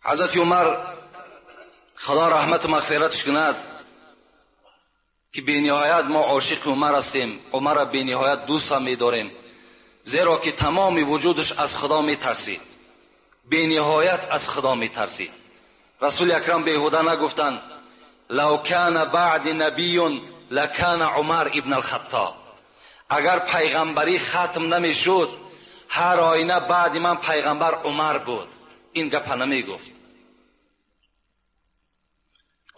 Ҳазрати Умар, Худо раҳмату мағфираташ кунад, ки бениҳоят мо ошиқи Умар ҳастем, Умарро бениҳоят дӯст ҳам медорем, зеро ки тамоми вуҷудаш аз Худо метарсид, бениҳоят аз Худо метарсид. Расули Акрам беҳуда нагуфтанд: лав кана баъди набиюн лакана Умар ибн алхаттоб. Агар пайғамбарӣ хатм намешуд, ҳар оина баъди ман пайғамбар Умар буд. Ин гапа намегуфт.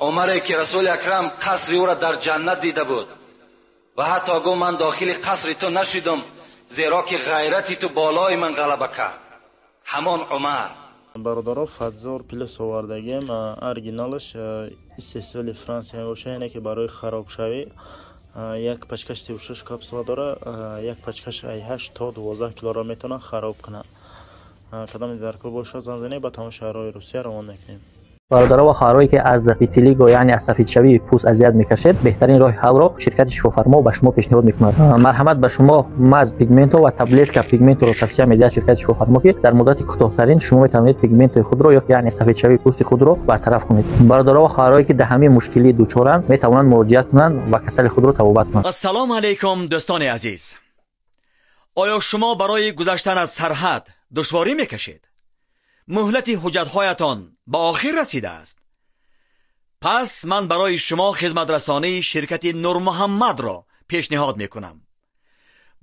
Умаре ки Расули Акрам қасри ӯро дар ҷаннат дида буд ва ҳатто гуфт: ман дохили қасри ту нашудам, зеро ки ғайрати ту болои ман ғалаба кард. Ҳамон Умар. Бародаро, Фатзор Плюс овардагем, оригиналаш истеҳсоли Франсия мебошад, яъне ки барои харобшавӣ як пачкаш 36 капсула дора, як пачкаш ай 8 то 12 килоро метавонад хароб кунад. Кадоме даркор бошад, занг занед, ба тамоми шаҳрҳои Русия равон мекунем. Бародаро ва хоҳарое ки аз витилиго, яъне аз сафедшавии пӯст азият мекашед, беҳтарин роҳи ҳаллро ширкати Шифофармо ба шумо пешниҳод мекунад. Марҳамат, ба шумо маз пигменто ва таблетка пигменторо тавсия медиҳад ширкати Шифофармо, ки дар муддати кӯтоҳтарин шумо метавонед пигментои худро ё яъне сафедшавии пӯсти худро бартараф кунед. Бародаро ва хоҳарое ки дар ҳамин мушкилӣ дучоранд, метавонанд муроҷиат кунанд ва касали худро табобат кунанд. Ассалому алайкум, дӯстони азиз! Оё шумо барои гузаштан аз сарҳад душворӣ мекашед? Муҳлати ҳуҷҷатҳоятон ба охир расидааст? Пас ман барои шумо хизматрасонии ширкати Нурмуҳаммадро пешниҳод мекунам.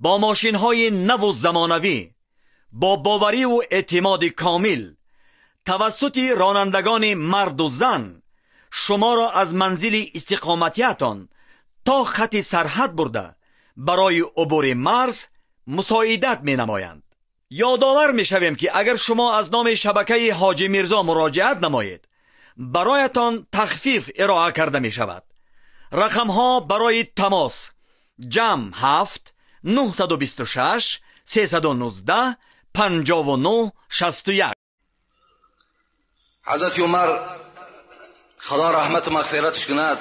Бо мошинҳои наву замонавӣ, бо бовариву эътимоди комил, тавассути ронандагони марду зан шуморо аз манзили истиқоматиятон то хати сарҳад бурда, барои убури марз мусоидат менамоянд. Ёдовар мешавем, ки агар шумо аз номи шабакаи Ҳоҷӣ Мирзо муроҷиат намоед, бароятон тахфиф ироа карда мешавад. Рақамҳо барои тамос: +7 926 319 59 61. Ҳазрати Умар, Худо раҳмату мағфираташ кунад,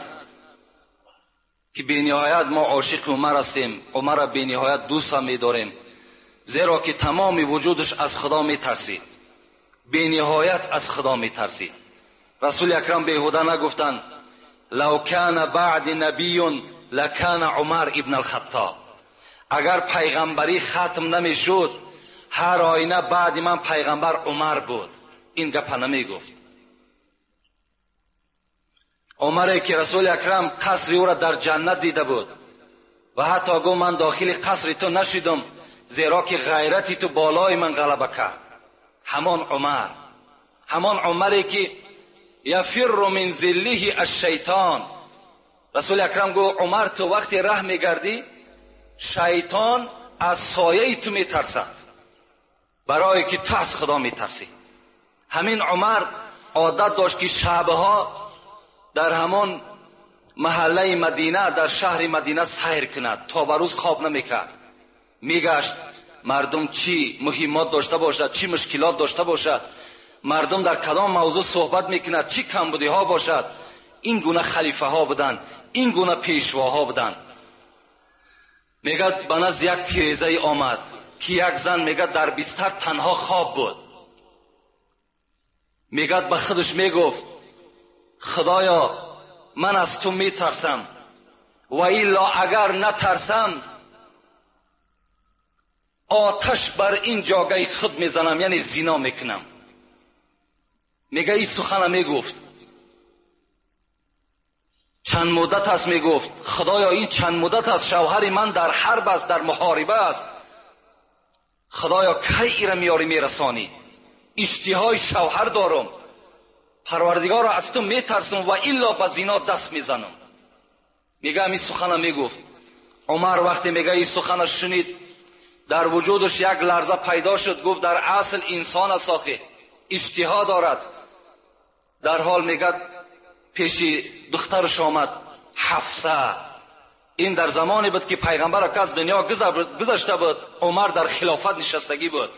ки бениҳоят мо ошиқи Умар ҳастем, Умарро бениҳоят дӯст ҳам медорем, зеро ки тамоми вуҷудаш аз Худо метарсид, бениҳоят аз Худо метарсид. Расули Акрам беҳуда нагуфтанд: лав кана баъди набиюн лакана Умар ибн алхаттоб. Агар пайғамбарӣ хатм намешуд, ҳар оина баъди ман пайғамбар Умар буд. Ин гапа намегуфт. Умаре ки Расули Акрам қасри ӯро дар ҷаннат дида буд ва ҳатто гуфт: ман дохили қасри ту нашудам, зеро ки ғайрати ту болои ман ғалаба кард. Ҳамон Умар, ҳамон Умаре ки яфирру мин зиллиҳи ашшайтон. Расули Акрам гуфт: Умар, ту вақте раҳ мегардӣ, шайтон аз сояи ту метарсад, барое ки ту аз Худо метарсӣ. Ҳамин Умар одат дошт, ки шабҳо дар ҳамон маҳаллаи Мадина, дар шаҳри Мадина сайр кунад, то ба рӯз хоб намекард. Мегашт, мардум чӣ муҳиммот дошта бошад, чӣ мушкилот дошта бошад, мардум дар кадом мавзӯъ суҳбат мекунад, чӣ камбудиҳо бошад. Ин гуна халифаҳо буданд, ин гуна пешвоҳо буданд. Мегӯяд, ба назди як тирезае омад, ки як зан, мегӯяд, дар бистар танҳо хоб буд. Мегӯяд, ба худаш мегуфт: Худоё, ман аз ту метарсам, ва илло агар натарсам, оташ бар ин ҷогаи худ мезанам, яъне зино мекунам. Мега, ин сухана мегуфт. Чанд муддат аст, мегуфт, Худоё, ин чанд муддат аст шавҳари ман дар ҳарб аст, дар муҳориба аст. Худоё, кай ира меёрӣ, мерасонӣ? Иштиҳои шавҳар дорам. Парвардигоро, аз ту метарсам ва илло ба зино даст мезанам. Мега, ҳамин сухана мегуфт. Умар вақте, мега, ин сухана шунид, дар вуҷудаш як ларза пайдо шуд. Гуфт: дар асл инсон аст, охи иштиҳо дорад. Дар ҳол, мегӯяд, пеши духтараш омад, Ҳафса. Ин дар замоне буд, ки пайғамбар аз дунё гузашта буд, Умар дар хилофат нишастагӣ буд.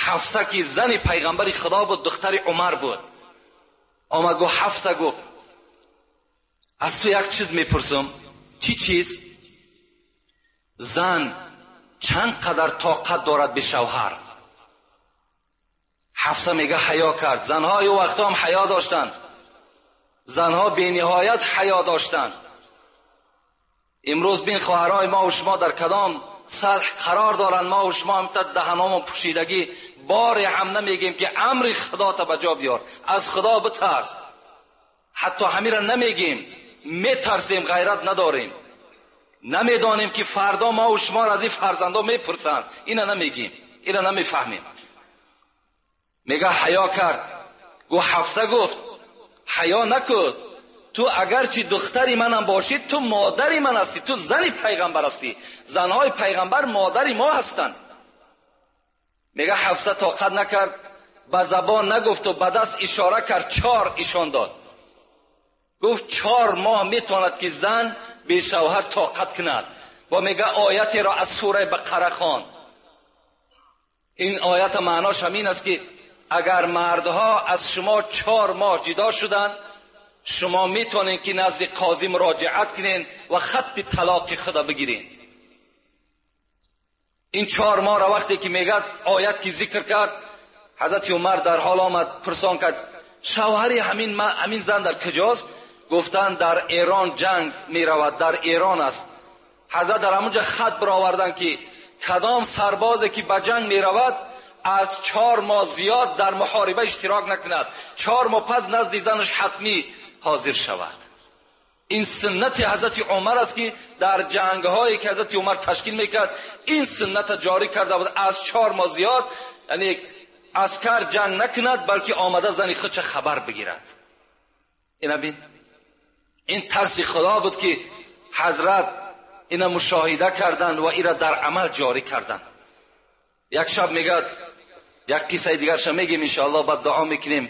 Ҳафса, ки зани пайғамбари Худо буд, духтари Умар буд, омад, гуфт: Ҳафса, гуфт, аз ту як чиз мепурсам. Чӣ чиз? Зан чанд қадар тоқат дорад бе шавҳар? Ҳафса мега ҳаё кард. Занҳои ӯ вақто ҳам ҳаё доштанд. Занҳо бениҳоят ҳаё доштанд. Имрӯз бин хоҳарҳои мо ва шумо дар кадом сатҳ қарор доранд. Мо ва шумо ҳам та даҳаномон пӯшидагӣ, боре ҳам намегем ки амри худота ба ҷо биёр, аз Худо битарс. Ҳатто ҳамира намегем, метарсем, ғайрат надорем. Намедонем ки фардо мо ва шуморо аз ин фарзандо мепурсанд. Ина намегем, ина намефаҳмем. Мега ҳаё кард. Гу Ҳафса гуфт ҳаё накун, ту агарчи духтари манам бошӣ, ту модари ман ҳастӣ, ту зани пайғамбар ҳастӣ. Занҳои пайғамбар модари мо ҳастанд. Мега Ҳафса тоқат накард, ба забон нагуфту ба даст ишора кард, 4 ишон дод. Гуфт 4 моҳ метавонад ки зан бешавҳар тоқат кунад. Ва мега оятеро аз сураи Бақара хонд. Ин оята маънош ҳамин аст ки агар мардҳо аз шумо 4 моҳ ҷудо шуданд, шумо метавонед ки назди қозӣ муроҷиат кунед ва хатти талоқи худа бигиред. Ин 4 моҳро вақте ки мегӯяд оят ки зикр кард, ҳазрати Умар дар ҳол омад, пурсон кард шавҳари ҳамин зан дар куҷост? Гуфтанд дар Эрон ҷанг меравад, дар Эрон аст. Ҳазрат дар ҳамонҷо хат бароварданд ки кадом сарбозе ки ба ҷанг меравад аз 4 моҳ зиёд дар муҳориба иштирок накунад, 4 моҳ пас назди занаш ҳатмӣ ҳозир шавад. Ин суннати ҳазрати Умар аст ки дар ҷангҳое ки ҳазрати Умар ташкил мекард ин суннат ҷорӣ карда буд. Аз 4 моҳ зиёд яъне аскар ҷанг накунад, балки омада зани худша хабар бигирад. Ина бин, ин тарси Худо буд ки ҳазрат ина мушоҳида карданд ва ира дар амал ҷорӣ карданд. Як шаб мегӯяд, як қиссаи дигарша мегем иншоаллоҳ, баъд дуо мекунем.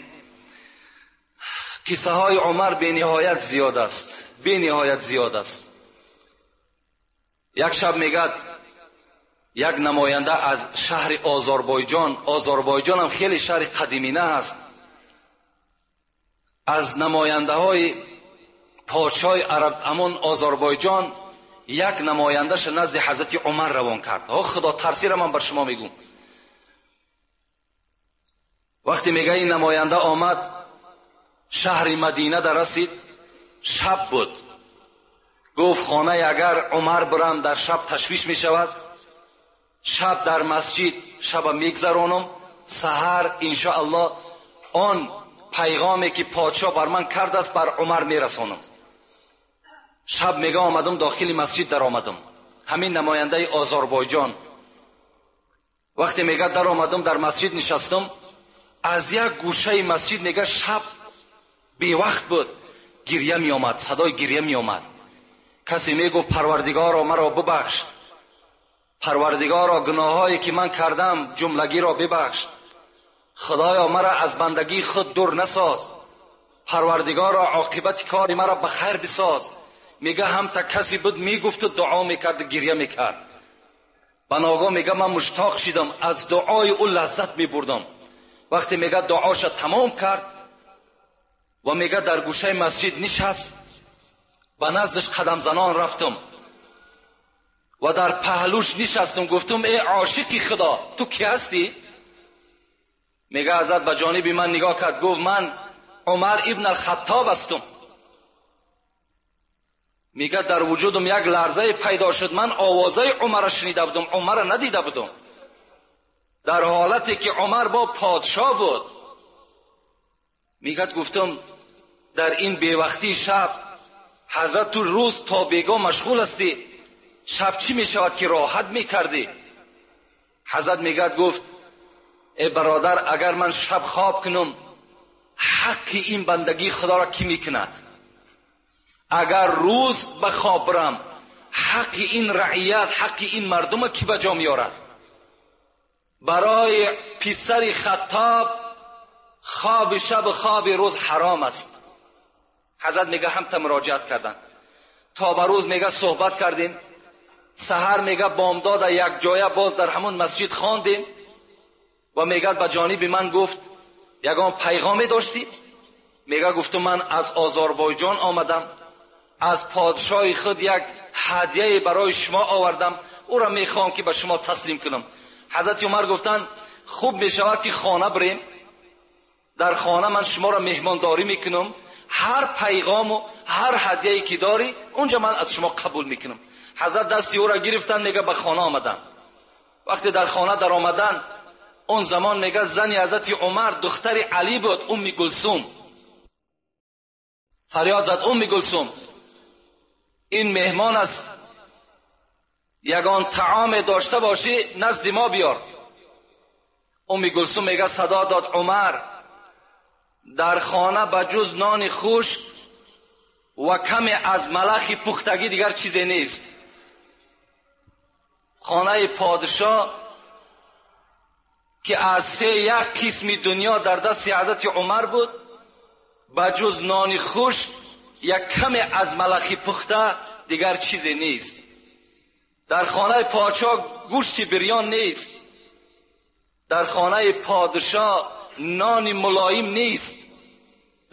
Қиссаҳои Умар бениҳоят зиёд аст, бениҳоят зиёд аст. Як шаб мегӯяд як намоянда аз шаҳри Озарбойҷон, Озарбойҷон ҳам хеле шаҳри қадимина аст, аз намояндаҳои подшоҳи араб ҳамон Озарбойҷон як намояндаша назди ҳазрати Умар равон кард. О Худо тарсира ман бар шумо мегӯм. Вақте мега ин намоянда омад, шаҳри Мадина дар расид, шаб буд. Гуфт хонаи агар Умар бирам дар шаб ташвиш мешавад, шаб дар масҷид шаба мегзаронам, саҳар иншоаллоҳ он пайғоме ки подшоҳ бар ман кардааст бар Умар мерасонам. Шаб мега омадам дохили масҷид дар омадам. Ҳамин намояндаи Озарбойҷон вақте мега дар омадам дар масҷид нишастам, аз як гӯшаи масҷид мега шаб бевақт буд, гиря меомад, садои гиря меомад. Касе мегуфт Парвардигоро маро бибахш, Парвардигоро гуноҳҳое ки ман кардам ҷумлагиро бибахш, Худоё маро аз бандагии худ дур насоз, Парвардигоро оқибати кори маро ба хайр бисоз. Мега ҳамта касе буд мегуфту дуо мекард, гиря мекард. Ба ногоҳ мега ман муштоқ шидам, аз дуои ӯ лаззат мебурдам. Вақте мега дуоша тамом кард ва мега дар гӯшаи масҷид нишаст, ба наздаш қадамзанон рафтам ва дар паҳлӯш нишастам, гуфтам эй ошиқи Худо, ту ки ҳастӣ? Мега ҳазрат ба ҷониби ман нигоҳ кард, гуфт ман Умар ибн ал-Хаттоб ҳастам. Мега дар вуҷудам як ларзае пайдо шуд, ман овозаи Умарро шунида будам, Умарро надида будам. Дар ҳолате ки Умар бо подшоҳ буд. Мегӯяд гуфтам дар ин бевақтии шаб ҳазрат ту рӯз то бегоҳ машғул ҳастӣ, шаб чӣ мешавад ки роҳат мекардӣ? Ҳазрат мегӯяд гуфт эй бародар, агар ман шаб хоб кунам ҳаққи ин бандагии Худоро кӣ мекунад? Агар рӯз ба хоб бирам ҳаққи ин раият, ҳаққи ин мардума кӣ ба ҷо меорад? Барои писари Хаттоб хоби шаб хоби рӯз ҳаром аст. Ҳазрат мега ҳамта муроҷиат карданд. То ба рӯз мега суҳбат кардем, саҳар мега бомдода як ҷоя боз дар ҳамон масҷид хондем ва мегӯяд ба ҷониби ман гуфт ягон пайғоме доштӣ? Мега гуфту ман аз Озарбойҷон омадам, аз подшоҳи худ як ҳадияе барои шумо овардам, ӯро мехоҳам ки ба шумо таслим кунам. Ҳазрати Умар гуфтанд хуб мешавад ки хона бирем, Дар хона ман шумо ра меҳмондорӣ мекунам, ҳар пайғому ҳар ҳадияе ки дорӣ онҷа ман аз шумо қабул мекунам. Ҳазрат дасти ӯро гирифтанд, мега ба хона омаданд. Вақте дар хона даромаданд, он замон мега зани ҳазрати Умар духтари Алӣ буд, Умми Гулсум. Фарёд зад: Умми Гулсум, ин меҳмон аст, ягон таоме дошта бошӣ назди мо биёр. Умми Гулсум мега садо дод: Умар, дар хона ба ҷуз нони хушк ва каме аз малахи пухтагӣ дигар чизе нест. Хонаи подшоҳ ки аз се як қисми дунё дар дасти ҳазрати Умар буд, ба ҷуз нони хушк як каме аз малахи пухта дигар чизе нест. Дар хонаи подшоҳ гӯшти бирён нест, дар хонаи подшоҳ нони мулоим нест,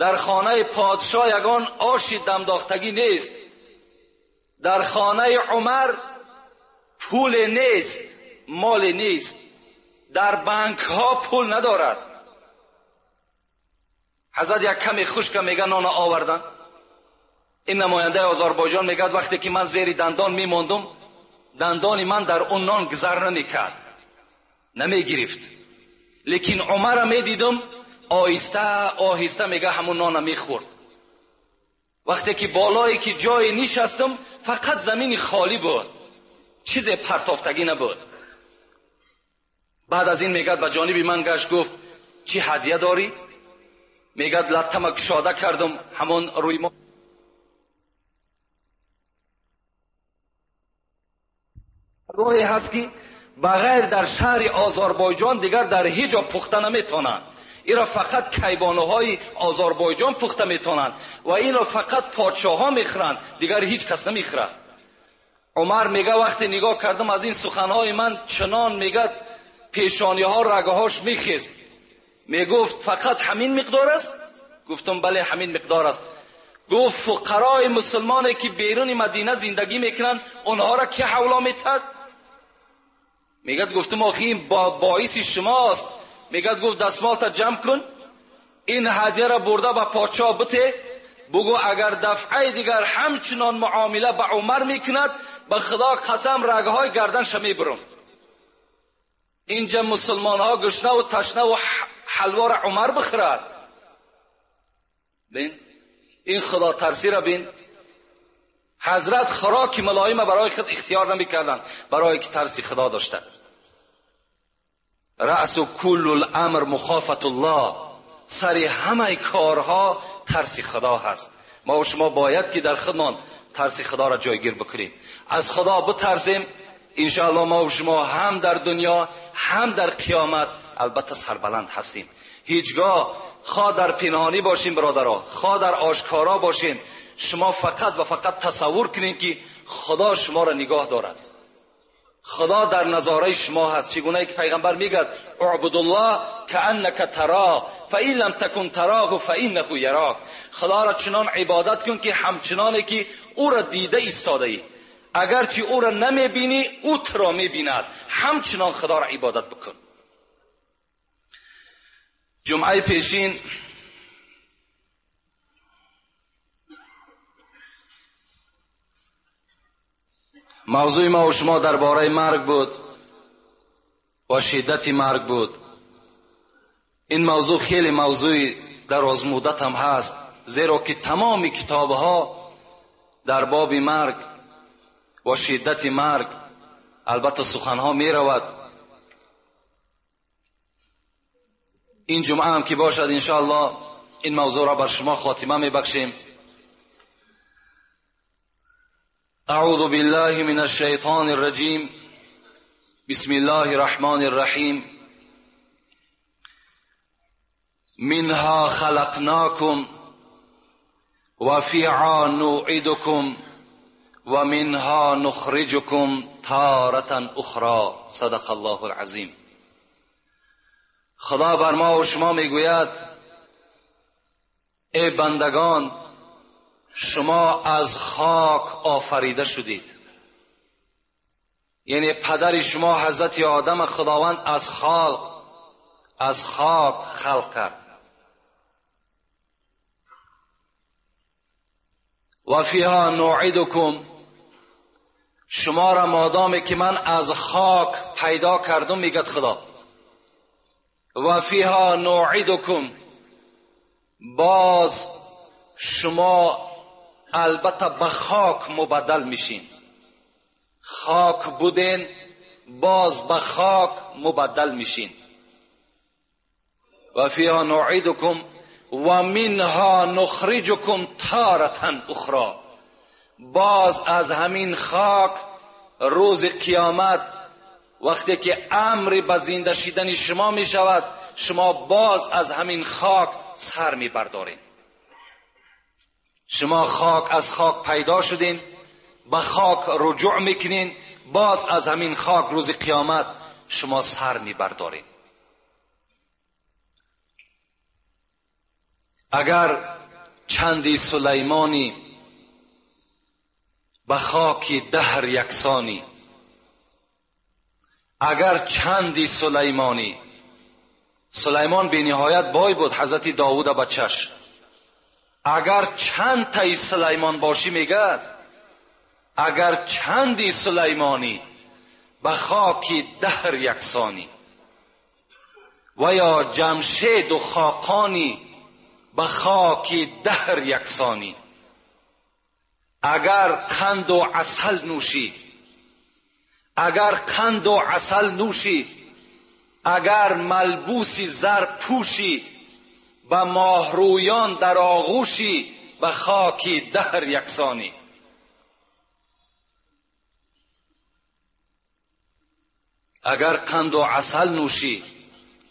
дар хонаи подшоҳ ягон оши дамдохтагӣ нест, дар хонаи Умар пуле нест, моле нест, дар банкҳо пул надорад. Ҳазрат як каме хушка мега нона овардан. Ин намояндаи Озарбойҷон мегӯяд вақте ки ман зери дандон мемондум, дандони ман дар он нон гузар намекард, намегирифт. Лекин Умарро медидум, оҳиста оҳиста мега ҳамун нона мехӯрд. Вақте ки болое ки ҷое нишастам, фақат замини холӣ буд, чизе партофтагӣ набуд. Баъд аз ин мегӯяд ба ҷониби ман гашт, гуфт: чӣ ҳадия дорӣ? Мегӯяд латтама кушода кардам, ҳамон рӯи мо роҳе ҳаст ки ба ғайр дар шаҳри Озарбойҷон дигар дар ҳеҷ ҷо пухта наметавонанд. Инро фақат кайбонуҳои Озарбойҷон пухта метавонанд ва инро фақат подшоҳҳо мехӯранд, дигар ҳеҷ кас намехӯрад. Умар мега вақте нигоҳ кардам аз ин суханҳои ман чунон мегӯяд пешониҳо рагҳош мехест. Мегуфт фақат ҳамин миқдор аст? Гуфтам бале, ҳамин миқдор аст. Гуфт фуқарои мусулмоне ки беруни Мадина зиндагӣ мекунанд, онҳоро ки ҳавло метад? Мегӯяд гуфтам охи ин боиси шумост. Мегӯяд гуфт дастмолта ҷамъ кун, ин ҳадияро бурда ба подшоҳ бите, бугӯ агар дафъаи дигар ҳамчунон муомила ба Умар мекунад, ба Худо қасам рагҳои гарданша мебурам. Инҷа мусулмонҳо гушнаву ташнаву ҳалвора Умар бихӯрад. Бин ин худотарсиро бин. Ҳазрат хӯроки мулоима барои худ ихтиёр намекарданд, барое ки тарси Худо доштанд. Раъсу куллу л-амр мухофатуллоҳ, сари ҳамаи корҳо тарси Худо ҳаст. Мо ва шумо бояд ки дар худмон тарси Худоро ҷойгир бикунем, аз Худо битарсем. Иншоаллоҳ мо ва шумо ҳам дар дунё ҳам дар қиёмат албатта сарбаланд ҳастем. Ҳеҷгоҳ хоҳ дар пинҳонӣ бошем бародаро, хоҳ дар ошкоро бошем, шумо фақат ва фақат тасаввур кунед ки Худо шуморо нигоҳ дорад, Худо дар назораи шумо ҳаст. Чигунае ки пайғамбар мегӯяд: اعبدالله كأنك تراه فإن لم تكن تراه فإنه يراك. Худоро чунон ибодат кун ки ҳамчуноне ки ӯро дида истодаӣ, агарчи ӯро намебинӣ, ӯ туро мебинад. Ҳамчунон Худоро ибодат бикун. Ҷумъаи пешин мавзӯи мо ва шумо дар бораи марг буд ва шиддати марг буд. Ин мавзӯъ хеле мавзӯи дарозмуддат ҳам ҳаст, зеро ки тамоми китобҳо дар боби марг ва шиддати марг албатта суханҳо меравад. Ин ҷумъа ҳам ки бошад иншоаллоҳ ин мавзӯъро бар шумо хотима мебахшем. أعوذ بالله من الشيطان الرجيم. بسم الله الرحمن الرحيم. منها خلقناكم وفيها نعيدكم ومنها نخرجكم تارة أخرى. صدق الله العظيم. خدا بر ما و شما میگوید ای بندگان، شما از خاک آفریده شدید. یعنی پدر شما حضرت آدم خداوند از خاک خلق کرد. و فیها نعیدکم، شما را مادامی که من از خاک پیدا کردم، میگد خدا، و فیها نعیدکم، باز شما البته به خاک مبدل میشین. خاک بودین، باز به خاک مبدل میشین. و فیها نعیدکم و منها نخرجکم تارة اخرى، باز از همین خاک روز قیامت وقتی که امر به زنده شدن شما می شود، شما باز از همین خاک سر می بردارین. شما خاک از خاک پیدا شدین، به خاک رجوع میکنین، باز از همین خاک روز قیامت شما سر می بردارین. اگر چندی سلیمانی به خاک دهر یکسانی، اگر چندی سلیمانی، سلیمان بی نهایت بای بود، حضرت داوود بچش، اگر چند تای سلیمان باشی، میگد اگر چندی سلیمانی به خاک دهر یکسانی، و یا جمشید و خاقانی به خاک دهر یکسانی، اگر قند و عسل نوشی، اگر قند و عسل نوشی، اگر ملبوس زر پوشی، به ماهرویان در آغوشی، به خاک دهر یکسانی. اگر قند و عسل نوشی،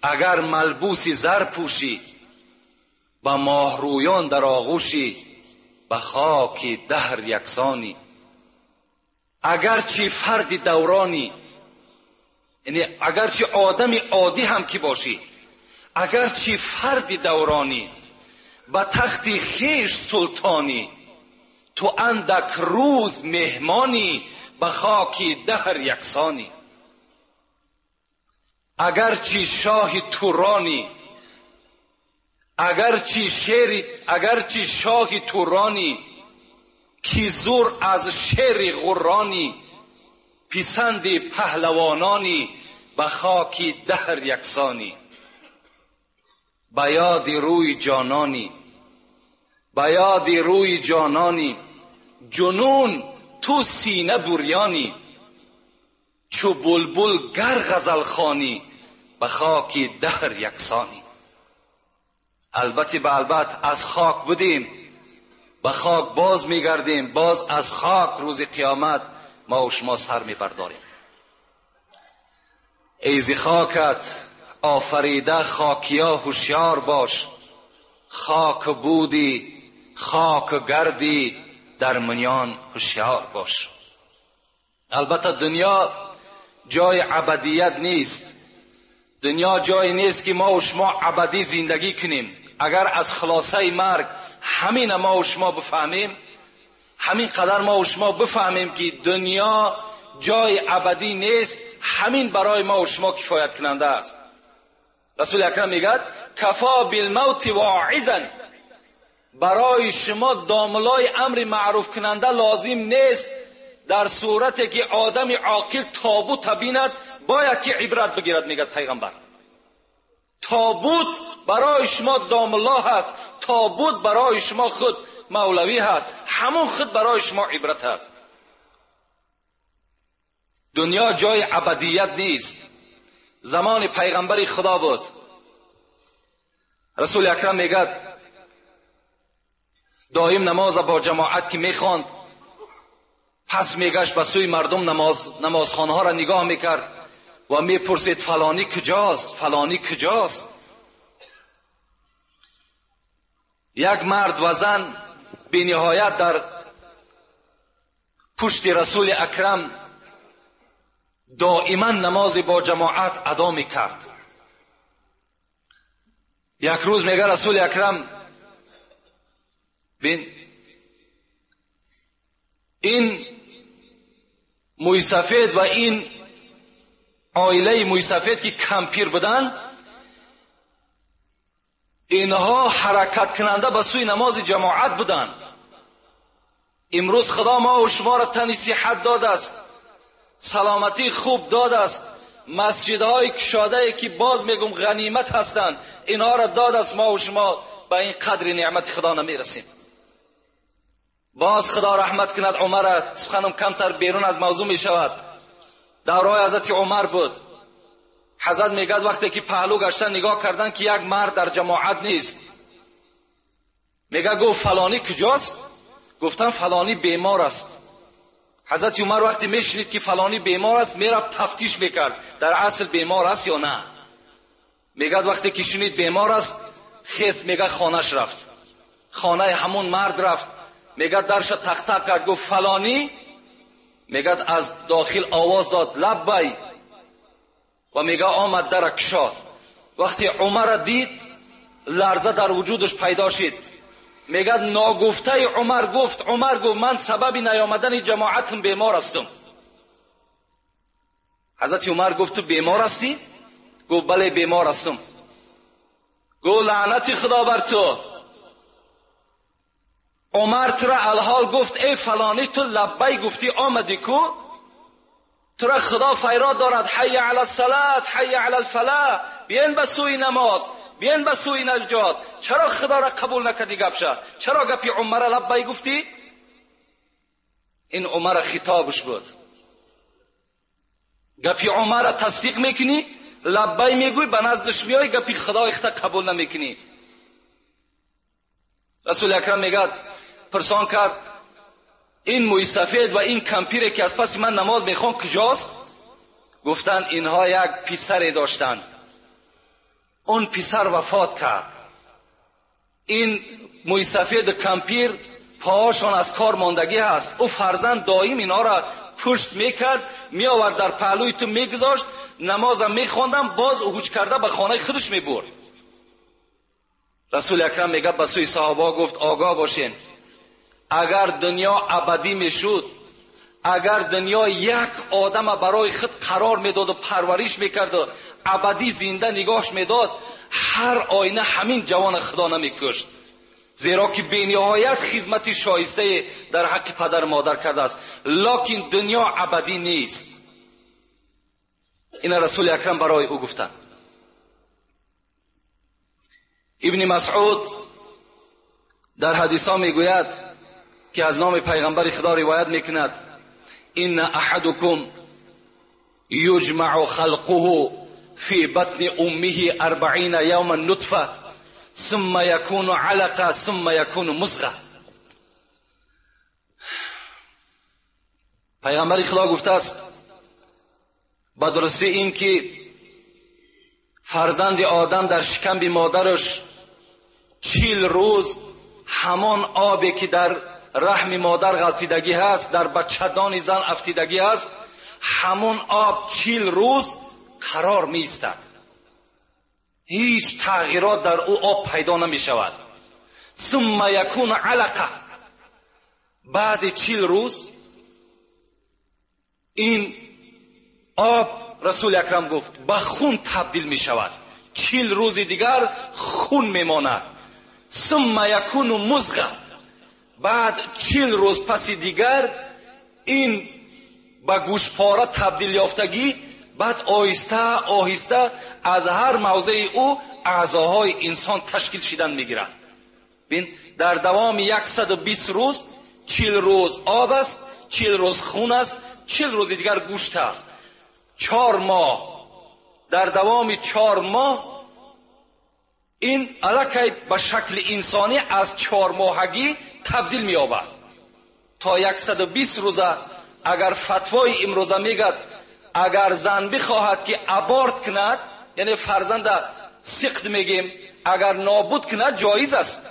اگر ملبوس زر پوشی، به ماهرویان در آغوشی، به خاک دهر یکسانی. اگرچه فرد دورانی، یعنی اگرچه آدم عادی هم که باشی، اگرچه فرد دورانی، به تخت خویش سلطانی، تو اندک روز مهمانی، به خاک دهر یکسانی. اگرچه شاه تورانی، اگرچه شاه تورانی، کی زور از شیر غرانی، پسند پهلوانانی، به خاک دهر یکسانی. به یاد روی جانانی، به یاد روی جانانی، جنون تو سینه بریانی، چو بلبل گر غزل خوانی، به خاک دهر یکسانی. البته به البته از خاک بودیم، به خاک باز میگردیم، باز از خاک روز قیامت ما و شما سر میبرداریم. ای ز خاکت آفریده خاکیا هوشیار باش، خاک بودی خاک گردی در منیان هوشیار باش. البته دنیا جای ابدیت نیست، دنیا جای نیست که ما و شما ابدی زندگی کنیم. اگر از خلاصه مرگ همین ما و شما بفهمیم، همین قدر ما و شما بفهمیم که دنیا جای ابدی نیست، همین برای ما و شما کفایت کننده است. رسول اکرم میگد کفا بالموت واعظا، برای شما داملای امر معروف کننده لازم نیست. در صورتی که آدم عاقل تابوت بیند باید که عبرت بگیرد، میگد پیغمبر. تابوت برای شما داملا هست، تابوت برای شما خود مولوی هست، همون خود برای شما عبرت هست. دنیا جای ابدیت نیست. زمان پیغمبر خدا بود، رسول اکرم میگد دائم نماز با جماعت که میخواند، پس میگشت به سوی مردم نمازخانه ها را نگاه میکرد و میپرسید فلانی کجاست، فلانی کجاست. یک مرد و زن بی نهایت در پشت رسول اکرم دائما نماز با جماعت ادا میکرد. یک روز میگه رسول اکرم بین این مویسفید و این عائله مویسفید که کمپیر بودن، اینها حرکت کننده به سوی نماز جماعت بودن. Имрӯз Худо мо ва шуморо тани сиҳат додааст, саломатии хуб додааст, масҷидҳои кушодае ки боз мегум ғанимат ҳастанд, инҳоро додааст. Мо ва шумо ба ин қадри неъмати Худо намерасем. Боз Худо раҳмат кунад Умара, суханам камтар берун аз мавзӯъ мешавад. Давраҳои ҳазрати Умар буд. Ҳазрат мегӯяд вақте ки паҳлӯ гаштан нигоҳ кардан ки як мард дар ҷамоат нест, мегӯяд гуфт фалонӣ куҷост? Гуфтан фалонӣ бемор аст. Ҳазрати Умар вақте мешунид ки фалонӣ бемор аст, мерафт тафтиш мекард дар асл бемор аст ё на. Мегӯяд вақте ки шунид бемор аст, хез мегӯяд хонаш рафт, хонаи ҳамон мард рафт. Мегӯяд дарша тахта кард, гуфт фалонӣ. Мегӯяд аз дохил овоз дод лаббай, ва мегӯяд омад дара кушод. Вақте Умарро дид, ларза дар вуҷудаш пайдо шид. Мегӯяд ногуфтаи Умар гуфт, Умар гуфт ман сабаби наёмадани ҷамоатам бемор ҳастам. Ҳазрати Умар гуфт ту бемор ҳастӣ? Гуфт бале бемор ҳастам. Гуфт лаънати Худо бар ту. Умар тура алҳол гуфт эй фалонӣ, ту лаббай гуфтӣ омадӣ ку? Тура Худо файрод дорад ҳайя ала салат, ҳайя ала алфалаҳ, биен ба сӯи намоз, биен ба сӯи наҷот. Чаро Худоро қабул накардӣ гапша? Чаро гапи Умара лаббай гуфтӣ? Ин Умара хитобаш буд. Гапи Умара тасдиқ мекунӣ, лаббай мегӯй, ба наздаш меоӣ, гапи Худои худта қабул намекунӣ. Расули Акрам мегӯяд пурсон кард ин мӯйсафед ва ин кампире ки аз паси ман намоз мехон куҷост? Гуфтанд инҳо як писаре доштанд, он писар вафот кард. Ин мӯйсафеду кампир поҳошон аз кор мондагӣ ҳаст. Ӯ фарзанд доим инҳоро пушт мекард, меовард дар паҳлӯи ту мегузошт, намозам мехондам, боз ҳуҷ карда ба хонаи худаш мебурд. Расули Акрам мегӯяд ба сӯи саҳобаҳо гуфт огоҳ бошен, агар дунё абадӣ мешуд, агар дунё як одама барои худ қарор медоду парвариш мекарду абадӣ зинда нигоҳш медод, ҳар оина ҳамин ҷавона Худо намекушт, зеро ки бениҳоят хизмати шоистае дар ҳаққи падару модар кардааст. Локин дунё абадӣ нест. Ина Расули Акрам барои ӯ гуфтанд. Ибни Масъуд дар ҳадисҳо мегӯяд ки аз номи пайғамбари Худо ривоят мекунад: инна аҳадукум юҷмаъу халқуҳу фи батни уммиҳи арбаина явман нутфа сумма якуну алақа сумма якуну музға. Пайғамбари Худо гуфтааст ба дурустӣ ин ки фарзанди одам дар шикамби модараш 40 рӯз ҳамон обе ки дар раҳми модар ғалтидагӣ ҳаст, дар бачадони зан афтидагӣ ҳаст, ҳамон об 40 рӯз қарор меистад. ҳеҷ тағйирот дар ӯ об пайдо намешавад. Сумма якуну алақа. Баъди 40 рӯз ин об, Расули Акрам гуфт, ба хун табдил мешавад. 40 рӯзи дигар хун мемонад. Сумма якуну музға. Баъд 40 рӯз паси дигар ин ба гӯшпора табдил ёфтагӣ, баъд оҳиста оҳиста аз ҳар мавзеи ӯ аъзоҳои инсон ташкил шидан мегирад. Бин, дар давоми 120 рӯз 40 рӯз об аст, 40 рӯз хун аст, 40 рӯзи дигар гӯшт аст. 4 моҳ. Дар давоми 4 моҳ ин аллакай ба шакли инсонӣ аз 4 моҳагӣ табдил меёбад. То 120 рӯза агар фатвои имрӯза мегӯяд агар зан бихоҳад ки аборт кунад, яъне фарзанда сиқт мегем, агар нобуд кунад ҷоиз аст,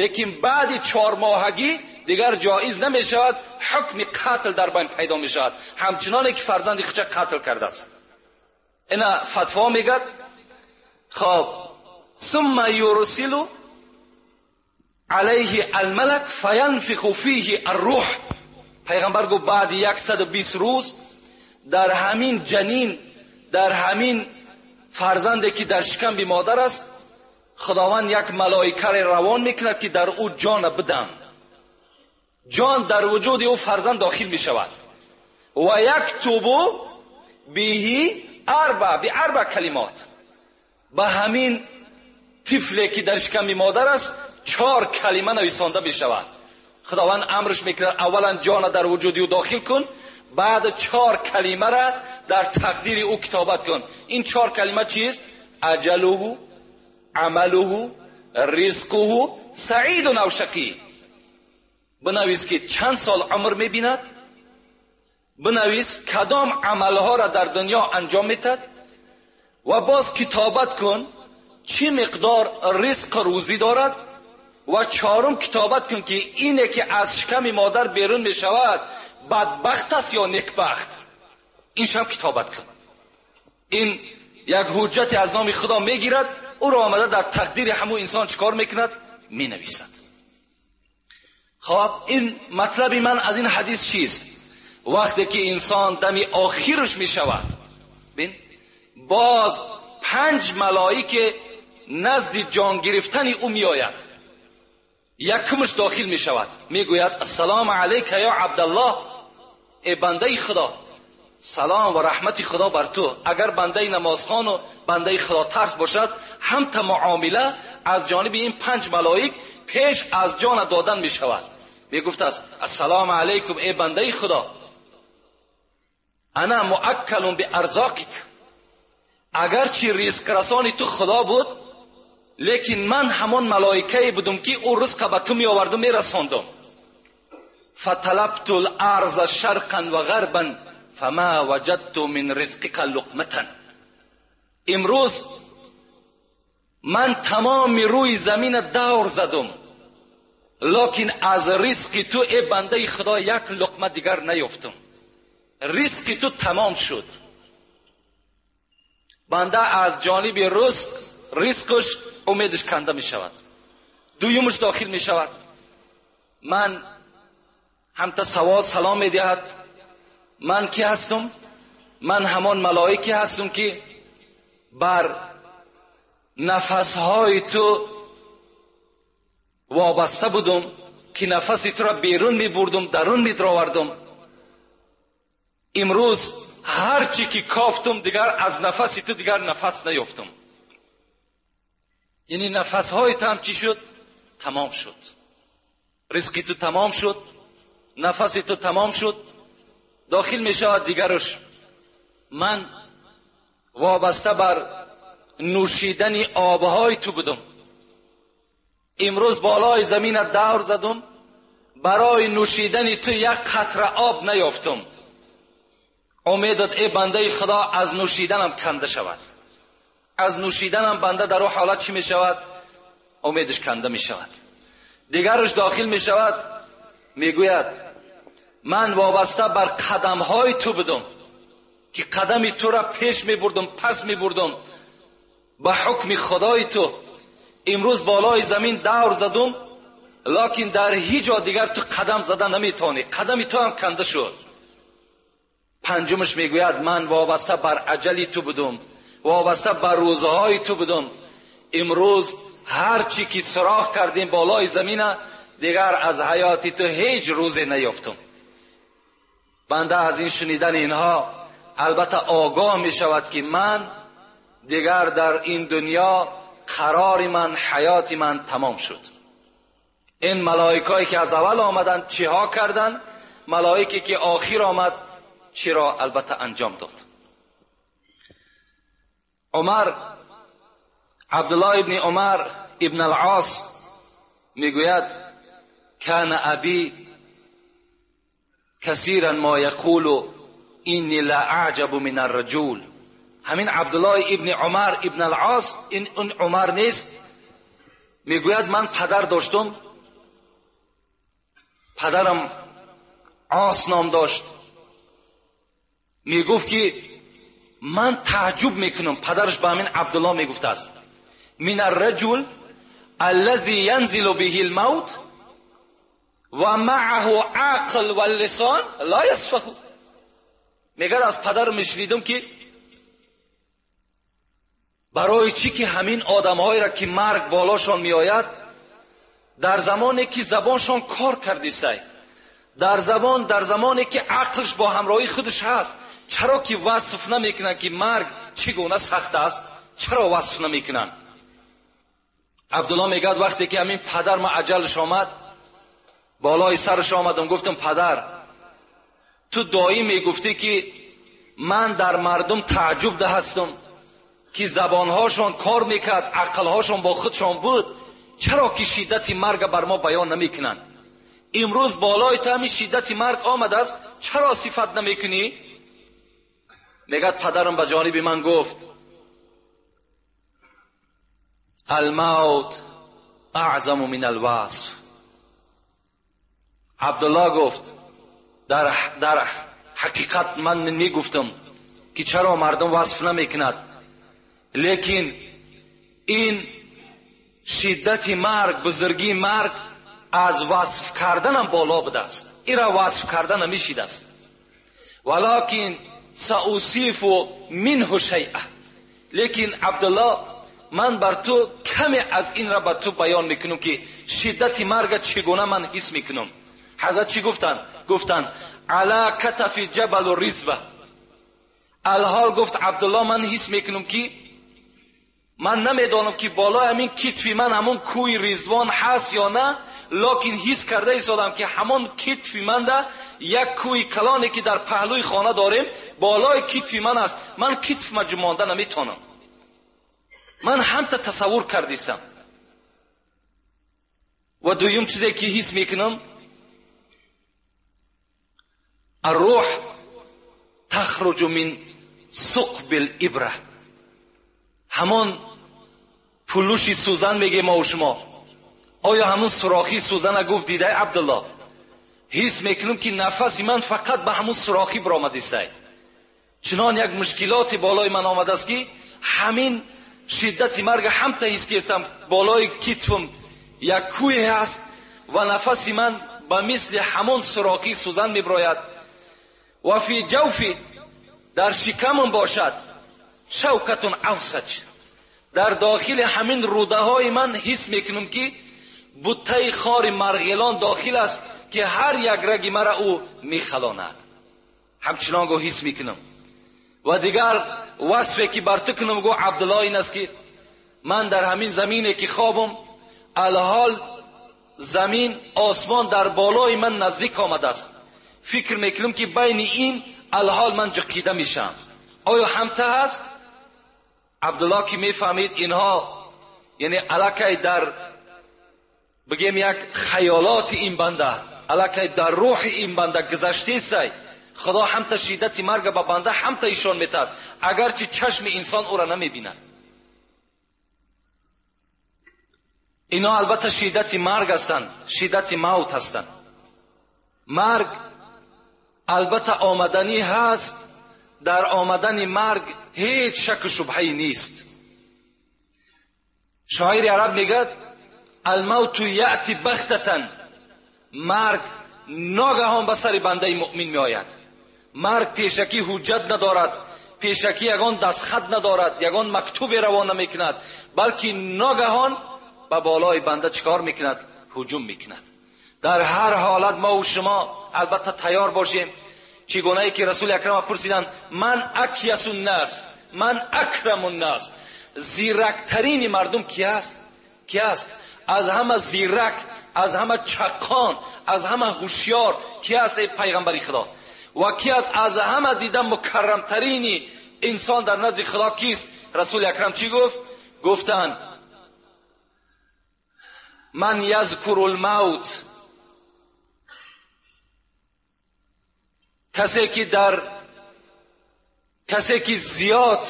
лекин баъди 4 моҳагӣ дигар ҷоиз намешавад, ҳукми қатл дар байн пайдо мешавад, ҳамчуноне ки фарзанди худша қатл кардааст. Ина фатво мегӯяд. Хоб, сумма юрсилу алайҳи алмалак фаянфиху фиҳи арруҳ. Пайғамбар гуфт баъди 120 рӯз дар ҳамин ҷанин, дар ҳамин фарзанде ки дар шикамби модар аст, Худованд як малоикаре равон мекунад ки дар ӯ ҷона бидам. جان در وجود او فرزند داخل می شود. و یکتب به اربع به اربع کلمات. به همین طفلی که در شکم مادر است 4 کلمه نویسانده می شود. خداوند امرش میکند اولا جان در وجود او داخل کن، بعد 4 کلمه را در تقدیر او کتابت کن. این 4 کلمه چیست؟ اجله، عمله، رزقه، سعید او شقی. بنویس که چند سال عمر میبیند، بنویس کدام عملها را در دنیا انجام میتد و باز کتابت کن چی مقدار رزق روزی دارد و 4 کتابت کن که اینه که از شکم مادر بیرون میشود بدبخت است یا نیکبخت. این شب کتابت کن. این یک حجت از نام خدا میگیرد، او را آمده در تقدیر همو انسان چکار میکند؟ مینویسد. خب این مطلب من از این حدیث چیست؟ وقتی که انسان دمی آخرش میشود، ببین باز 5 ملائکه نزد جان گرفتن او میآید. یکمش داخل میشود، میگوید السلام علیک یا عبدالله، ای بنده خدا، سلام و رحمت خدا بر تو. اگر بنده نمازخوان و بنده خدا ترس باشد، هم تا معامله از جانب این 5 ملائک پیش از جان دادن میشود. میگفت است السلام علیکم ای بنده خدا، انا مؤکل بارزاقک، اگرچه رزق رسانی تو خدا بود، لیکن من همان ملائکه بودم که او رزق به تو می آوردم می رساندم. فطلبت الارض شرقا و غربا فما وجدت من رزقک لقمة. امروز من تمام روی زمین دور زدم، لکن از رزق تو ای بنده خدا یک لقمه دیگر نیافتم. رزق تو تمام شد. بنده از جانب رزقش امیدش کنده می شود. دویمش داخل می شود، من هم تا سوال سلام می دهد، من کی هستم؟ من همان ملائکی هستم که بر نفسهای تو وابسته بودم، که نفس تو را بیرون می بردم، درون می دراوردم. امروز هرچی که کافتم دیگر از نفس تو دیگر نفس نیافتم. یعنی نفسهای تو هم چی شد؟ تمام شد. رزقی تو تمام شد، نفس تو تمام شد. داخل می شود دیگرش، من وابسته بر نوشیدن آبهای تو بودم، امروز بالای زمین دور زدم، برای نوشیدن تو یک قطره آب نیافتم. امیدت ای بنده خدا از نوشیدنم کنده شود. از نوشیدنم بنده در او حالت چی می شود؟ امیدش کنده می شود. دیگرش داخل می شود، می گوید من وابسته بر قدمهای تو بودم که قدم تو را پیش می بردم، پس می بردم، به حکم خدای تو. امروز بالای زمین دور زدم، لکن در هیچ جا دیگر تو قدم زدن نمیتونی، قدم تو هم کنده شد. پنجمش میگوید من وابسته بر عجلی تو بودم، وابسته بر روزهای تو بودم، امروز هرچی که سراغ کردیم بالای زمین دیگر از حیاتی تو هیچ روزی نیافتم. بنده از این شنیدن اینها البته آگاه می شود که من دیگر در این دنیا قرار من، حیات من تمام شد. این ملائکایی که از اول آمدن چه ها کردن، ملائکی که آخر آمد چرا البته انجام داد. عمر، عبدالله ابن عمر ابن العاص میگوید کان ابی کثیرا ما یقول اینی لا اعجب من الرجل. همین عبدالله ابن عمر ابن العاص، این اون عمر نیست، میگوید من پدر داشتم، پدرم عاص نام داشت، میگفت که من تعجب میکنم، پدرش به همین عبدالله میگفت است، من الرجل الذي ينزل به الموت و معه عقل و اللسان لا يسفه. میگه از پدر میشنیدم که برای چی که همین آدمهایی را که مرگ بالاشان میآید در زمانی که زبانشان کار کردی سای، Дар замоне ки ақлш бо ҳамроҳии худаш ҳаст, чаро ки васф намекунанд ки марг чӣ гуна сахт аст? Чаро васф намекунанд? Абдулло мегӯяд вақте ки ҳамин падар ма аҷалш омад, болои сараш омадам, гуфтам падар, ту доим мегуфтӣ ки ман дар мардум таъҷуб ҳастам ки забонҳошон кор мекард, ақлҳошон бо худшон буд, чаро ки шиддати марг бар мо баён намекунанд? Имрӯз болои ту ҳамин шиддати марг омадааст, чаро сифат намекунӣ? Мегӯяд падарам ба ҷониби ман гуфт الموت اعظم من الوصف. عبدالله گفت در حقیقت من میگفتم که چرا مردم وصف نمیکند، لیکن این شدت مرگ، بزرگی مرگ از وصف کردنم بالا بوده است، این را وصف کردن نمیشید است. ولکن سأوصف منه شیئا، لیکن عبدالله من بر تو کمی از این را بر تو بیان میکنم که شدت مرگ چگونه من حس میکنم. حضرت چی گفتن؟ گفتن علی کتف جبل رزوه. الحال گفت عبدالله من حس میکنم که من نمیدانم که بالای همین کتفی من همون کوی رضوان هست یا نه، لکن حس کرده ایستادم که همون کتفی من ده یک کوی کلانی که در پهلوی خانه داریم بالای کتفی من است، من کتف ما جمانده نمیتونم. من همتا تصور کردیستم. و دویم چیزی که حس میکنم الروح تخرج من ثقب الابره، همون پلوشی سوزن میگه ما و شما، آیا همون سوراخی سوزن گفت دیده عبدالله؟ حس میکنم که نفس من فقط به همون سوراخی برآمده است. چنان یک مشکلات بالای من آمده است که همین شدت مرگ هم تا حس کردم بالای کتفم یک کوه هست و نفس من به مثل همون سوراخی سوزن میبراید. و فی جوفی، در شکمم باشد شوکتون اوسج، در داخل همین روده های من حس میکنم که بوته خار مرغلان داخل است که هر یک رگ مرا او میخلاند. همچنان گو حس میکنم. و دیگر وصفی که بر تو کنم گو عبدالله این است که من در همین زمینه که خوابم، الحال زمین آسمان در بالای من نزدیک آمده است، فکر میکنم که بین این الحال من جقیده میشم. آیا همته هست؟ عبدالله که میفهمید اینها یعنی علاکه در بگیم یک خیالات این بنده، علاکه در روح این بنده گذشته سای، خدا همتا شدت مرگ به بنده همتا ایشان میتاد، اگرچه چشم انسان او را نمیبیند. اینا البته شدت مرگ هستند، شدت موت هستند. مرگ البته آمدنی هست، در آمدن مرگ هیچ شک و شبهی نیست. شاعر عرب میگه الموت یأتی بغتة، مرگ ناگهان به سر بنده مؤمن میآید. مرگ پیشکی حجت ندارد، پیشکی یگان دستخط ندارد، یگان مکتوب روانه میکند، بلکه ناگهان به بالای بنده چیکار میکند؟ هجوم میکند. در هر حالت ما و شما البته تیار باشیم. چگونه ای که رسول اکرم پرسیدند من اکیس الناس، من اکرم الناس، زیرکترین مردم کی است؟ کی است؟ از همه زیرک، از همه چقان، از همه هوشیار کی است ای پیغمبر خدا؟ و کی است از همه دیده مکرمترین انسان در نزد خدا کیست؟ رسول اکرم چی گفت؟ گفتند من یذکر الموت، کسی که زیاد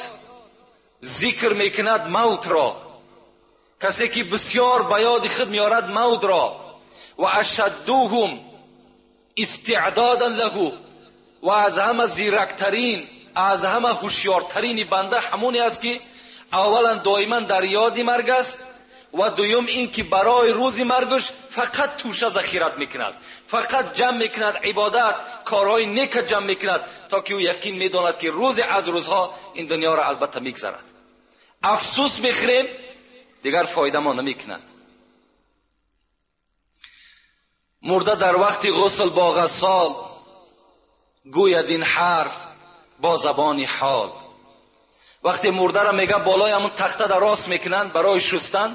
ذکر میکند موت را، کسی که بسیار به یاد خود میارد موت را، و اشدوهم استعدادا له، و از همه زیرکترین، از همه هوشیارترین بنده همونی است که اولا دائما در یاد مرگ است، و دوم این که برای روز مرگش فقط توشه ذخیرت میکند، فقط جمع میکند عبادت، کارهای نیک جمع میکند، تا که او یقین میداند که روز از روزها این دنیا را البته میگذرد. افسوس میخوریم دیگر فایده ما نمیکند. Мурда дар вақти ғусл бо ғассол гӯяд ин ҳарф бо забони ҳол. Вақте мурдаро мега болои ҳамон тахта дар рост мекунанд барои шустан,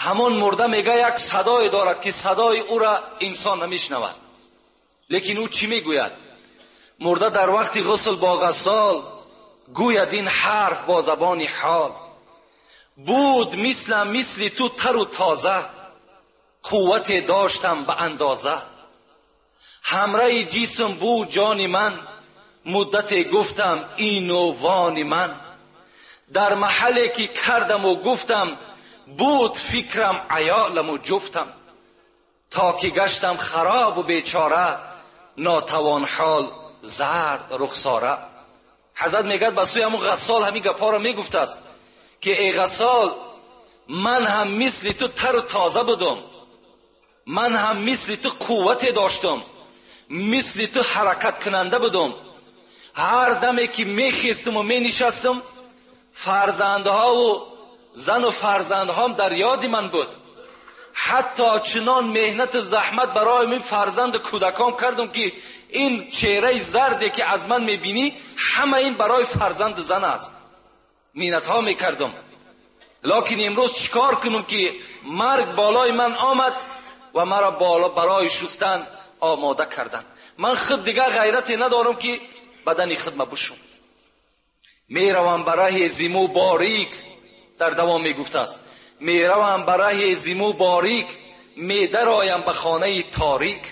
ҳамон мурда мега як садое дорад, ки садои ӯра инсон намешнавад. Лекин ӯ чӣ мегӯяд? Мурда дар вақти ғусл бо ғассол гӯяд ин ҳарф бо забони ҳол. Буд мислам мисли ту тару тоза, қуввате доштам ба андоза. Ҳамраи ҷисм буд ҷони ман, муддате гуфтам ину вони ман. Дар маҳалле ки кардаму гуфтам, буд фикрам аёламу ҷуфтам. То ки гаштам харобу бечора, нотавон ҳол зард рухсора. Ҳазрат мегӯяд ба сӯи ҳамун ғассол ҳамин гапҳоро мегуфтааст, ки эй ғассол, ман ҳам мисли ту тару тоза будум, ман ҳам мисли ту қуввате доштум, мисли ту ҳаракаткунанда будум. Ҳар даме ки мехестуму менишастум, фарзандҳову зану фарзандҳом дар ёди ман буд. Ҳатто чунон меҳнату заҳмат барои мин фарзанду кӯдакон кардум, ки ин чеҳраи зарде ки аз ман мебинӣ, ҳама ин барои фарзанду зан аст. Миннатҳо мекардум. Лекин имрӯз чикор кунум, ки марг болои ман омад ва маро барои шустан омода карданд. Ман худ дигар ғайрате надорам, ки бадани худма бушум. Меравам ба раҳи зиму борик, дар давом мегуфтааст, меравам ба раҳи зиму борик, медароям ба хонаи торик.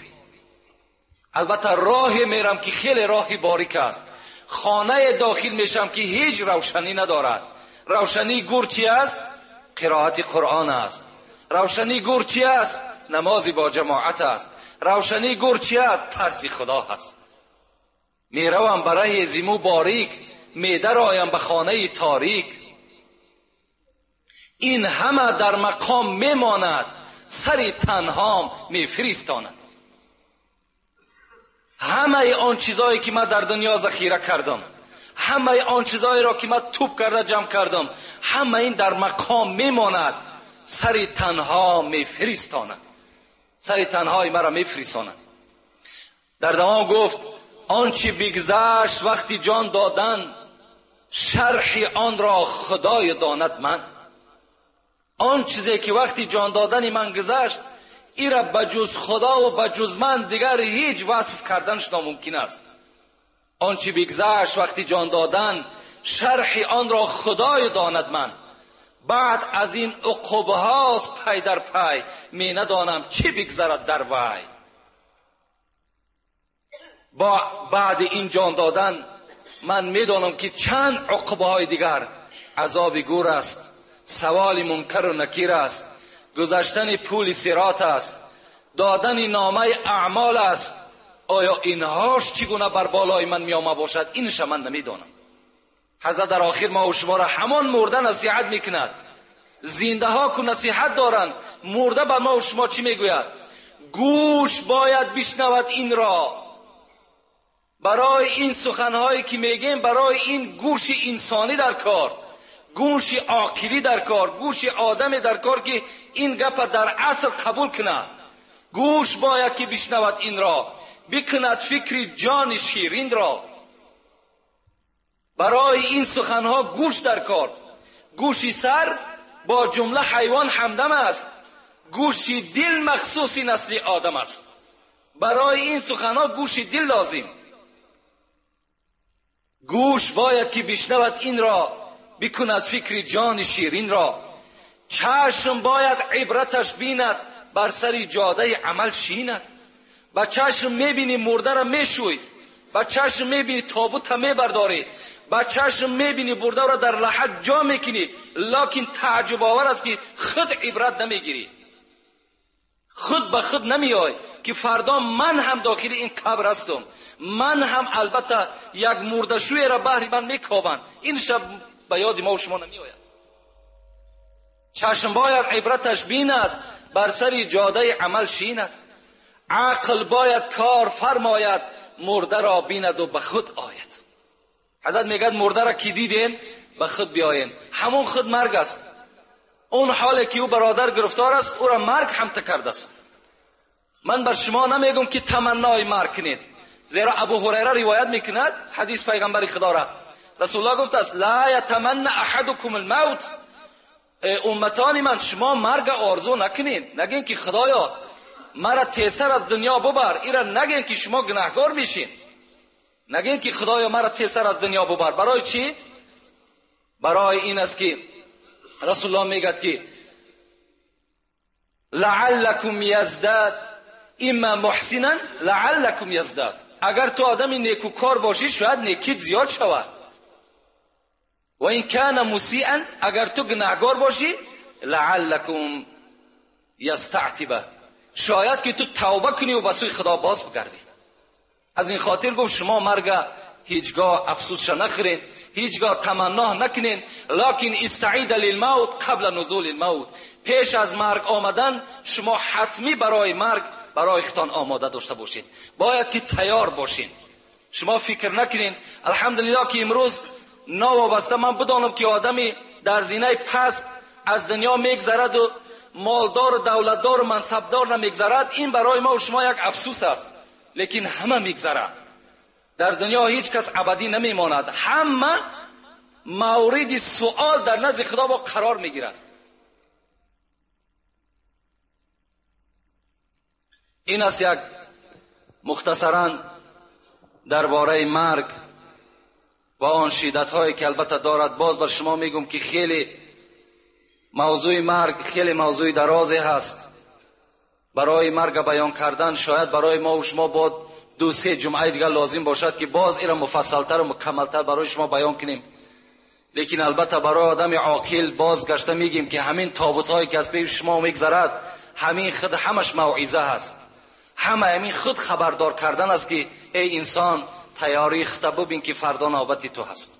Албатта роҳе мерам, ки хеле роҳи борик аст. Хонае дохил мешам, ки ҳеҷ равшанӣ надорад. Равшании гур чи аст? Қироати Қуръон аст. Равшании гур чи аст? Намози бо ҷамоат аст. Равшании гур чи аст? Тарси Худо ҳаст. Меравам ба раҳи зиму борик, медароям ба хонаи торик. Ин ҳама дар мақом мемонад, сари танҳом мефиристонад. Ҳамаи он чизое ки ман дар дунё захира кардам, ҳамаи он чизоеро ки ман тӯб карда ҷамъ кардам, ҳама ин дар мақом мемонад, сари танҳо мефиристонад, сари танҳои маро мефиристонад. Дар давом гуфт: он чи бигзашт вақти ҷон додан, шарҳи онро Худои донад ман. Он чизе ки вақти ҷон додани ман гузашт, ира ба ҷуз Худо ва ба ҷуз ман дигар ҳеҷ васф карданаш номумкин аст. Он чи бигзашт вақти ҷон додан, шарҳи онро Худои донад ман. Баъд аз ин уқубҳост пай дар пай, менадонам чӣ бигзарад дар вай. Бо баъди ин ҷон додан ман медонам, ки чанд уқубаҳои дигар азоби гур аст, саволи мункару накир аст, гузаштани пули сирот аст, додани номаи аъмол аст. Оё инҳош чӣ гуна бар болои ман меома бошад, инша ман намедонам. Ҳазрат дар охир мо шуморо ҳамон мурда насиҳат мекунад. Зиндаҳо ку насиҳат доранд, мурда ба мо шумо чӣ мегӯяд? Гӯш бояд бишнавад инро. Барои ин суханҳое ки мегӯем, барои ин гӯши инсонӣ дар кор, гӯши оқилӣ дар кор, гӯши одаме дар кор, ки ин гапа дар асл қабул кунад. Гӯш бояд ки бишнавад инро, бикунад фикри ҷони ширинро. Барои ин суханҳо гӯш дар кор. Гӯши сар бо ҷумла ҳайвон ҳамдам аст, гӯши дил махсуси насли одам аст. Барои ин суханҳо гӯши дил лозим. Гӯш бояд ки бишнавад инро, бикунад фикри ҷони ширинро. Чашм бояд ибраташ бинад, бар сари ҷодаи амал шинад. Ба чашм мебинӣ мурдаро мешӯй, ба чашм мебинӣ тобута мебардорӣ, ба чашм мебинӣ бурдаро дар лаҳат ҷо мекунӣ, лекин тааҷҷубовар аст, ки худ ибрат намегирӣ, худ ба худ намеой, ки фардо ман ҳам дохили ин қабр ҳастам, ман ҳам албатта як мурдашӯеро баҳри ман мекобанд. Ин шаб ба ёди мо шумо намеояд. Чашм бояд ибраташ бинад, бар сари ҷодаи амал шинад. Ақл бояд кор фармояд, мурдаро бинаду ба худ ояд. Ҳазрат мегӯяд: мурдаро ки диден, ба худ биёен. Ҳамон худ марг аст. Он ҳоле ки ӯ бародар гирифтор аст, ӯро марг ҳамта кардааст. من بر شما نمیگم که تمنای مرگ کنید، زیرا ابو هریره روایت میکند حدیث پیغمبر خدا را، رسول الله گفت است لا یتمنى احدکم الموت، امتان من شما مرگ آرزو نکنید، نگین که خدایا مرا تیسر از دنیا ببر، ایرا نگین که شما گناهکار میشین، نگین که خدایا مرا تیسر از دنیا ببر. برای چی؟ برای این است که رسول الله میگد که لعلکم یزداد اما محسنا لعلکم یزداد، اگر تو آدمی نیکوکار باشی شاید نیکیت زیاد شود، و این کان مسیئا، اگر تو گناهکار باشی لعلکم یستعتب، شاید که تو توبه کنی و به سوی خدا باز بگردی. از این خاطر گفت شما مرگ هیچگاه افسوسش نخورین، هیچگاه تمنا نکنین، لکن استعید للموت قبل نزول الموت، پیش از مرگ آمدن شما حتمی برای مرگ برای خودتان آماده داشته باشین، باید که تیار باشین. شما فکر نکنین الحمدلله که امروز ناوابسته من بدانم که آدمی در زینه پس از دنیا میگذرد و مالدار و دولتدار و منصبدار نمیگذرد، این برای ما و شما یک افسوس است، لیکن همه میگذرد. در دنیا هیچ کس ابدی نمیماند، همه مورد سوال در نزد خدا با قرار میگیرد. این است یک مختصرا درباره مرگ و آن شدت هایی که البته دارد. باز بر شما میگم که خیلی موضوع مرگ خیلی موضوع درازی هست، برای مرگ بیان کردن شاید برای ما و شما باید 2-3 جمعه دیگر لازم باشد که باز ایرا مفصلتر و مکملتر برای شما بیان کنیم. لیکن البته برای آدم عاقل باز گشته میگیم که همین تابوت هایی که از پیش شما میگذرد همین خود همش موعظه هست، همه همین خود خبردار کردن است که ای انسان تیاری خود ببین که فردا نوبت تو هست.